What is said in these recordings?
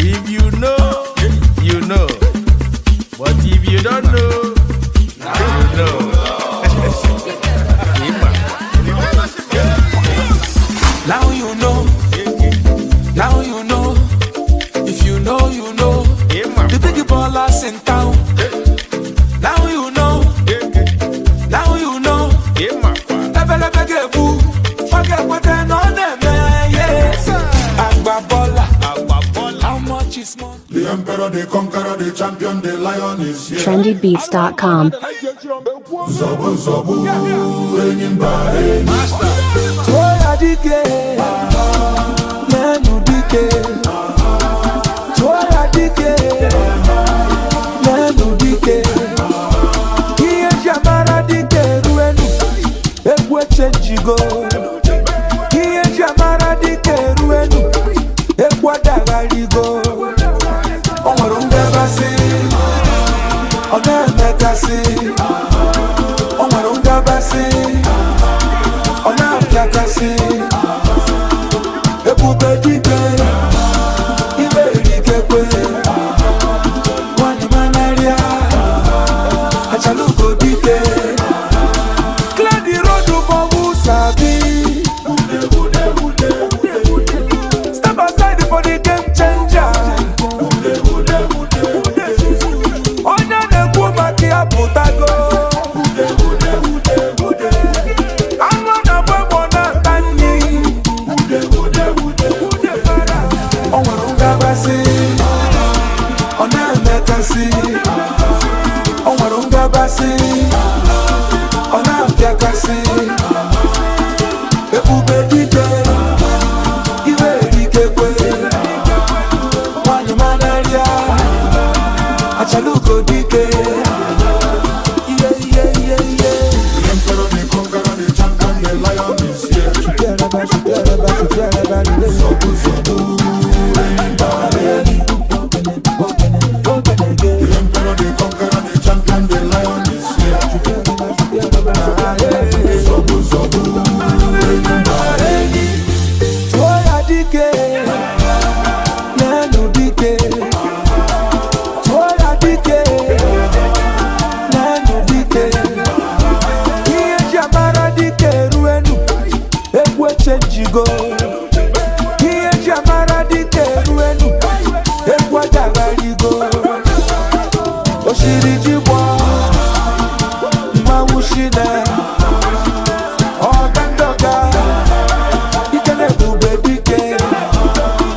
If you know, you know. But if you don't know, you know. Ịma. Now you know, now you know. If you know, you know. Ịma. The big ballers in town. Now you know, now you know. Ịma kwa. Ebelebe ga-egbu, ọ ga-ekweta na ọ na-eme, yeah. Agba bọla, Agba bọla. How much is money? The emperor, the conqueror, the champion, the lion is here. trendybeats.com. Zobu, zobu, enyi mba enyi. Tụọ ya dike, n'enu dike. Tụọ ya dike, n'enu dike. Ihe eji amara dike eruenu, egwu echenjigo. Ihe eji amara dike eruenu, egwu adagharigo. O nwere ngabasị, ọ na-emekasị. O nwere ngabasị, ọ na-apịakasị. Ebube dike, ibe erikekwe. Nwanyị manarịa, achalugo dike. Clear the road for who sabi. Step aside for the game changer. Onye na-ekwu maka ya pụtago. Anụ na-agba egbe na-ata nri. O nwere ngabasị, ọ na-emekasị. O nwere ngabasị, ọ na-apịakasị. Ebube dike, iwe erikekwe. Nwanyị manarịa, achalugo dike. Iye iye iye iye. The emperor, the conqueror, the champion, the lion is here. Zobu, zobu, enyi mba enyi. The emperor, the conqueror, the champion, the lion is here. Zobu, zobu, enyi mba enyi. Tụọ ya dike, n'enu dike. Tụọ ya dike, n'enu dike. Ihe eji amara dike eruenu, egwu echenjigo. Ihe eji amara dike eruenu, egwu adagharigo. Oshiri ji gbọọ, mmanwụ shine, ọga ndọga. Ike na-ebube dike.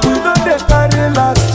We no dey carry last.